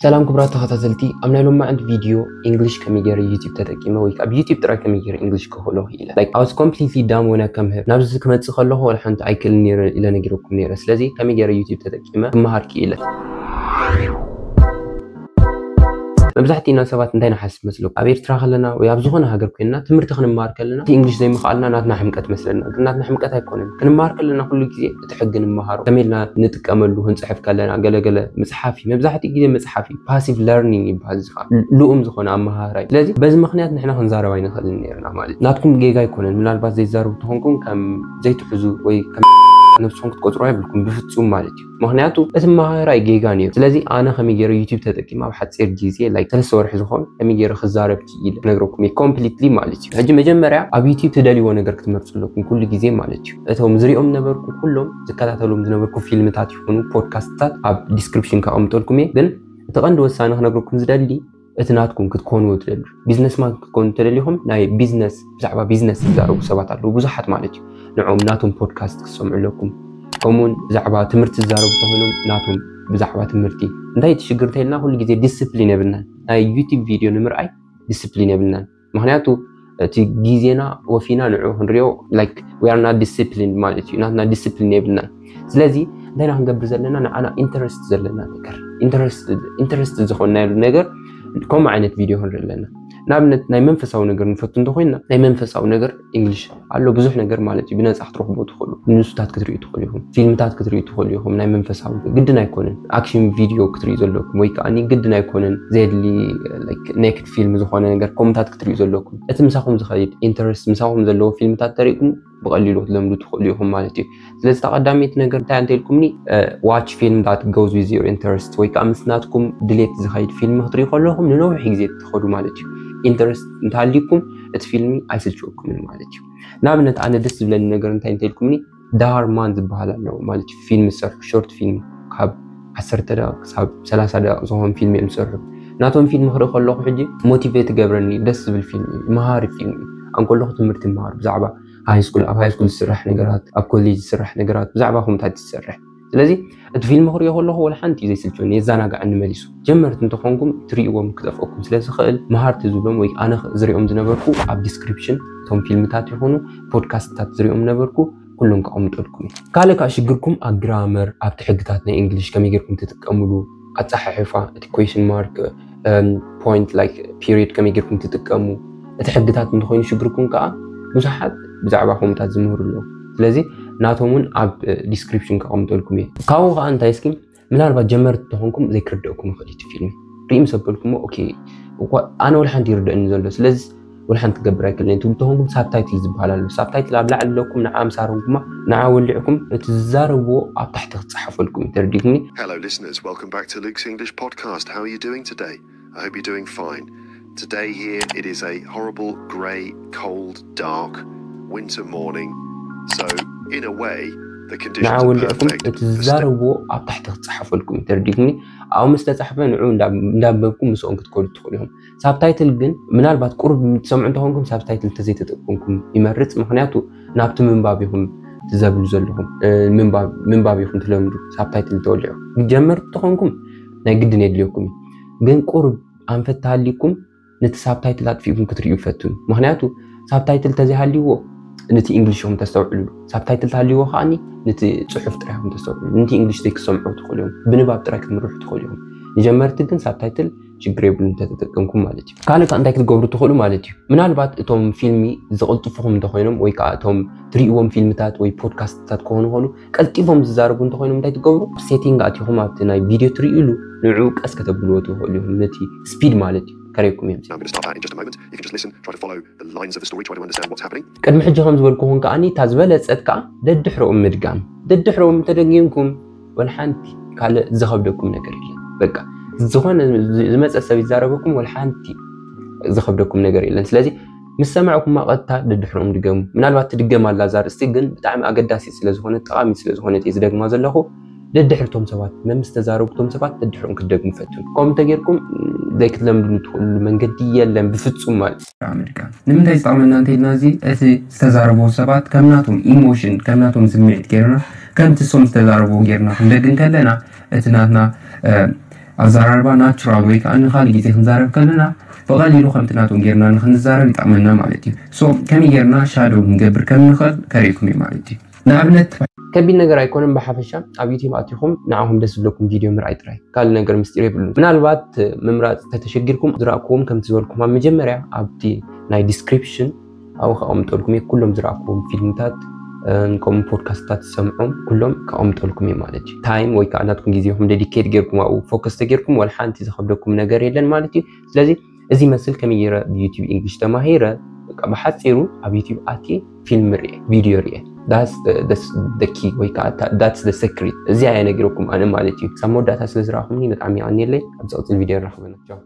ሰላም ክቡራት ተኸታተልቲ፣ ኣብ ናይ ሎማዕንቲ ቪድዮ እንግሊሽ ከመይ ገይረ ዩቲዩብ ተጠቂመ ወይ ከዓ ብዩቲዩብ ጥራይ ከመይ ገይረ እንግሊሽ ክኽእሎ ኢለ። Like, I was completely dumb when I come here። ናብዚ ክመጽእ ከለኹ ወላ ሓንቲ ኣይክእልን ነይረ ኢለ ነጊረኩም ነይረ። ስለዚ ከመይ ገይረ ዩቲዩብ ተጠቂመ ክመሃር ክኢለ። መብዛሕትእና ሰባት እንታይ ንሓስብ መስለኩም? ኣብ ኤርትራ ከለና ወይ ኣብ ዝኾነ ሃገር ኮይንና ትምህርቲ ክንመሃር ከለና እቲ እንግሊሽ ዘይምኽኣልና ናትና ሕምቀት መስለና። ግን ናትና ሕምቀት ኣይኮነን። ክንመሃር ከለና ኩሉ ግዜ እቲ ሕጊ ንመሃሮ። ከመይ ኢልና ንጥቀመሉ ክንጽሕፍ ከለና ገለገለ ምጽሓፍ እዩ። መብዛሕትኡ ግዜ ምጽሓፍ እዩ። ፓሲቭ ለርኒንግ ይበሃል እዚ ከዓ። ልኡም ዝኾነ ኣመሃህራ እዩ። ስለዚ በዚ ምኽንያት ንሕና ክንዛረብ ኣይንኽእልን ነይርና ማለት እዩ። ናትኩም ጌጋ ኣይኮነን። ምናልባት ዘይዛረቡ ተኾንኩም ከም ዘይትሕዙ ወይ ከም ነብስኹም ክትቆጽሩ ኣይብልኩም ብፍጹም ማለት እዩ። ምኽንያቱ እቲ ኣመሃህራ እዩ ጌጋ ነይሩ። ስለዚ ኣነ ከመይ ገይረ ዩቲዩብ ተጠቂመ ኣብ ሓጺር ግዜ፣ like፣ ሰለስተ ወርሒ ዝኾን ከመይ ገይረ ክዛረብ ክኢለ ክነግረኩም እየ ኮምፕሊትሊ ማለት እዩ። ሕጂ መጀመርያ ኣብ ዩቲዩብ ትደልይዎ ነገር ክትመርጹ ኣለኩም ኩሉ ግዜ ማለት እዩ። እቶም ዝሪኦም ነበርኩ ኩሎም ዝከታተሎም ዝነበርኩ ፊልምታት ይኹኑ ፖድካስትታት ኣብ ዲስክሪፕሽን ከቐምጠልኩም እየ። ግን እቲ ቀንዲ ወሳኒ ክነግረኩም ዝደሊ እቲ ናትኩም ክትኮንዎ ትደልዩ ቢዝነስማን ክትኮኑ ተደሊኹም ናይ ቢዝነስ ብዛዕባ ቢዝነስ ዝዛረቡ ሰባት ኣለዉ ብዙሓት ማለት እዩ። ንዕኦም ናቶም ፖድካስት ክትሰምዑ ኣለኩም። ከምኡውን ብዛዕባ ትምህርቲ ዝዛረቡ እንተኾይኖም ናቶም ብዛዕባ ትምህርቲ። እንታይ እቲ ሽግር እንተኢልና ኩሉ ግዜ ዲስፕሊን የብልናን። ናይ ዩቲዩብ ቪድዮ ንምርኣይ ዲስፕሊን የብልናን። ምኽንያቱ እቲ ግዜና ወፊና ንዑ ክንሪኦ፣ like, we are not disciplined ማለት እዩ። ናትና ዲስፕሊን የብልናን። ስለዚ እንታይ ኢና ክንገብር ዘለና? ንዓና ኢንተረስት ዘለና ነገር፣ ኢንተረስት ዝኾንናሉ ነገር ከምኡ ዓይነት ቪድዮ ክንርኢ ኣለና። ንኣብነት ናይ መንፈሳዊ ነገር ንፈቱ እንተኮይንና ናይ መንፈሳዊ ነገር እንግሊሽ ኣሎ ብዙሕ ነገር ማለት እዩ። ብነፃ ክትረኽቦ ትኽእሉ፣ ንሱታት ክትሪኡ ትኽእሉ ኢኹም፣ ፊልምታት ክትሪኡ ትኽእሉ ኢኹም። ናይ መንፈሳዊ ግድን ኣይኮነን ኣክሽን ቪድዮ ክትሪኡ ዘለኩም ወይ ከዓ ግድን ኣይኮነን ዘድሊ ኔክድ ፊልም ዝኾነ ነገር ከምኡታት ክትሪኡ ዘለኩም። እቲ ምሳኹም ዝኸይድ ኢንተረስት ምሳኹም ዘለዎ ፊልምታት ተሪእኩም ብቐሊሉ ክትለምዱ ትኽእሉ ኢኹም ማለት እዩ። ስለዚ እታ ቀዳመይቲ ነገር እንታይ እንተኢልኩምኒ፣ watch film that goes with your interest ወይ ከዓ ምስ ናትኩም ድሌት ዝኸይድ ፊልም ክትሪኡ ከለኹም ንነዊሕ ግዜ ትኸዱ ማለት እዩ። ኢንተረስት እንተሃልዩኩም እቲ ፊልሚ ኣይስልችወኩምን ማለት እዩ። ንኣብነት ኣነ ደስ ዝብለኒ ነገር እንታይ እንተኢልኩምኒ፣ ዳር ማን ዝበሃል ኣሎ ማለት እዩ። ፊልም ዝሰርሑ ሾርት ፊልም ካብ ዓሰርተ ደቂቕ ክሳብ ሰላሳ ደቂቕ ዝኾን ፊልም እዮም ዝሰርሑ። ናቶም ፊልም ክርኢ ከለኹ ሕጂ ሞቲቬት ይገብረኒ። ደስ ዝብል ፊልም እዩ፣ መሃሪ ፊልም እዩ። ኣንከለኹ ትምህርቲ ይመሃር ብዛዕባ ሃይ ስኩል፣ ኣብ ሃይ ስኩል ዝስራሕ ነገራት፣ ኣብ ኮሌጅ ዝስራሕ ነገራት ብዛዕባ ከምታት ዝሰርሕ። ስለዚ እቲ ፊልም ክሪኦ ከለኹ ወላ ሓንቲ እዩ ዘይስልችወኒ፣ የዘናግዐኒ መሊሱ። ጀመርቲ እንተኾንኩም ትሪእዎም ክጠፍአኩም ስለ ዝኽእል መሃርቲ ዝብሎም ወይ ኣነ ዝሪኦም ዝነበርኩ ኣብ ዲስክሪፕሽን እቶም ፊልምታት ይኹኑ ፖድካስትታት ዝሪኦም ነበርኩ ኩሎም ከቐምጠልኩም እዩ። ካልእ ከዓ ሽግርኩም ኣብ ግራመር፣ ኣብቲ ሕግታት ናይ እንግሊሽ ከመይ ጌርኩም ትጥቀምሉ፣ ኣፀሓሕፋ እቲ ኩዌሽን ማርክ፣ ፖይንት፣ ላይክ፣ ፒሪድ ከመይ ጌርኩም ትጥቀሙ፣ እቲ ሕግታት እንተኮይኑ ሽግርኩም ከዓ ብዙሓት ብዛዕባ ከምኡታት ዝምህሩ ኣለዉ። ስለዚ ናቶም እውን ኣብ ዲስክሪፕሽን ከቐምጠልኩም እየ። ካብኡ ከዓ እንታይ እስኪ ምናልባት ጀመርቲ እንተኾንኩም ዘይክርደእኩም ይኽእል እዩ እቲ ፊልም። ሪኢ ምስ ኣበልኩሞ ኦኬ፣ እኳ ኣነ ወላ ሓንቲ ይርደእኒ ዘሎ፣ ስለዚ ወላ ሓንቲ ክገብር ኣይክእልን ትብሉ እንተኾንኩም ሳብታይትል ዝበሃል ኣሎ። ሳብታይትል ኣብ ላዕሊ ኣለኩም፣ ንዓ ምስ ኣረምኩማ፣ ንዓ ወሊዕኩም እቲ ዝዛረብዎ ኣብ ታሕቲ ክፀሓፈልኩም እዩ። ተረዲእኩምኒ? Hello, listeners. Welcome back to Luke's English podcast. How are you doing today? I hope you're doing fine. Today here, it is a horrible, grey, cold, dark winter morning. So, in a way, the conditions ንዓ are ወሊዕኩም perfect እቲ for studying. ዝዛረብዎ ኣብ ታሕቲ ክፀሓፈልኩም እዩ። ተረዲእኩምኒ? ኣብኡ ምስ ተፃሕፈ ንዑ እንዳ- እንዳንበብኩም ምስኦም ክትከዱ ትኽእሉ ኢኹም። ሳብታይትል ግን ምናልባት ቁሩብ ትሰምዑ እንተኾንኩም ሳብታይትል እንተዘይተጠቀምኩም ይመርፅ። ምኽንያቱ ናብቲ ምንባብ ኢኹም ትዘብሉ ዘለኹም፣ እ፣ ምንባብ ምንባብ ኢኹም ትለምዱ። ሳብታይትል ተወሊዑ ጀመርቲ እንተኾንኩም ናይ ግድን የድልየኩም እዩ። ግን ቁሩብ ኣንፈት ተሃልይኩም ነቲ ሳብታይትል ኣጥፊእኩም ክትርእዩ ፈትኑ። ምኽንያቱ ሳብታይትል ተዘይሃልይዎ ነቲ እንግሊሽ ኢኹም ተስተውዕሉ። ሳብታይትል ተሃልይዎ ከዓኒ ነቲ ፅሑፍ ጥራይ ኢኹም ተስተውዕሉ። ነቲ እንግሊሽ ዘይክሰምዑ ትኽእሉ እዮም። ብንባብ ጥራይ ክትምርሑ ትኽእሉ እዮም። ንጀመርቲ ግን ሳብታይትል ሽግር የብሉን እንተተጠቀምኩም ማለት እዩ። ካልእ ከዓ እንታይ ክትገብሩ ትኽእሉ ማለት እዩ? ምናልባት እቶም ፊልሚ ዝቕልጥፉኹም እንተኾይኖም ወይ ከዓ እቶም ትርእይዎም ፊልምታት ወይ ፖድካስትታት ክኾኑ ይኽእሉ ቀልጢፎም ዝዛረቡ እንተኾይኖም እንታይ ትገብሩ? ሴቲንግ ኣቲኹም ኣብቲ ናይ ቪድዮ ትርእይሉ ንዑ ቀስ ከተብልዎ ትኽእሉ ኢኹም። ነቲ ስፒድ ማለት እዩ ከርእየኩም እዮም። I'm going to start that in just a moment. You can just listen, try to follow the lines of the story, try to understand what's happening. ቅድሚ ሕጂ ከም ዝበልኩኹም ከዓኒ እታ ዝበለጸት ከዓ ደድሕሮኦም ምድጋም። ደድሕሮኦም እንተደጊምኩም ወላ ሓንቲ ካልእ ዝኸብደኩም ነገር የለን። በቃ ዝኾነ ዝ- ዝመጸ ሰብ ይዛረበኩም ወላ ሓንቲ ዝኸብደኩም ነገር የለን። ስለዚ ምስ ሰማዕኩማ ቀጥታ ደድሕሮኦም ድገሙ። ምናልባት ትድገም ኣላ እዛ ርእስቲ፣ ግን ብጣዕሚ ኣገዳሲ ስለ ዝኾነት ጠቓሚ ስለ ዝኾነት እየ ዝደግማ ዘለኹ። ደድሕርቶም ሰባት መምስ ተዛረብኩም ሰባት ደድሕሮም ክትደግሙ ፈትኑ። ከምኡ እንተጌርኩም ዘይክትለምድሉ ትኽእሉ መንገዲ የለን ብፍጹም ማለት እዩ። ኣሜሪካ ንምንታይ ዝጠቕመና እንተኢልና እዚ እቲ ዝተዛረብዎ ሰባት ከም ናቶም ኢሞሽን ከም ናቶም ስምዒት ጌርና ከምቲ እሶም ዝተዛረብዎ ጌርና ክንደግም ከለና እቲ ናትና ኣዘራርባ ናቹራል ወይ ከዓ ንካልእ ግዜ ክንዛረብ ከለና ብቐሊሉ ከምቲ ናቶም ጌርና ንክንዛረብ ይጠቕመና ማለት እዩ። So ከመይ ጌርና ሻዶው ክንገብር ከም ንኽእል ከርእየኩም እዩ ማለት እዩ። ንኣብነት ከቢድ ነገር ኣይኮነን። ብሓፈሻ ኣብ ዩቲዩብ ኣቲኹም ንዓኹም ደስ ዝብለኩም ቪድዮ ምርኣይ ጥራይ፣ ካልእ ነገር ምስጢር የብሉን። ምናልባት ምምራፅ ተተሸጊርኩም ዝረእኩዎም ከምቲ ዝበልኩም ኣብ መጀመርያ ኣብቲ ናይ ዲስክሪፕሽን ኣብኡ ከቐምጠልኩም እየ። ኩሎም ዝረእኩዎም ፊልምታት ከምኡ ፖድካስትታት ዝሰምዖም ኩሎም ከቐምጠልኩም እየ ማለት እዩ። ታይም ወይ ከዓ ናትኩም ግዜኹም ዴዲኬት ጌርኩም ኣብኡ ፎከስ ተጌርኩም ዋላ ሓንቲ ዝኸብደኩም ነገር የለን ማለት እዩ። ስለዚ እዚ መስል ከመይ ገይረ ብዩቲዩብ ኢንግሊሽ ተማሂረ፣ በቃ ብሓፂሩ ኣብ ዩቲዩብ ኣትየ ፊልም ርኤ፣ ቪድዮ ርኤ። ኪ ወይ ከዓ that's the secret። እዚኣ እየ ነጊረኩም ኣነ ማለት እዩ። ሳብ መወዳእታ ስለ ዝረኣኹምኒ ብጣዕሚ የቐንየለይ። ኣብ ዝቕፅል ቪድዮ ንራኸበና። ቻው።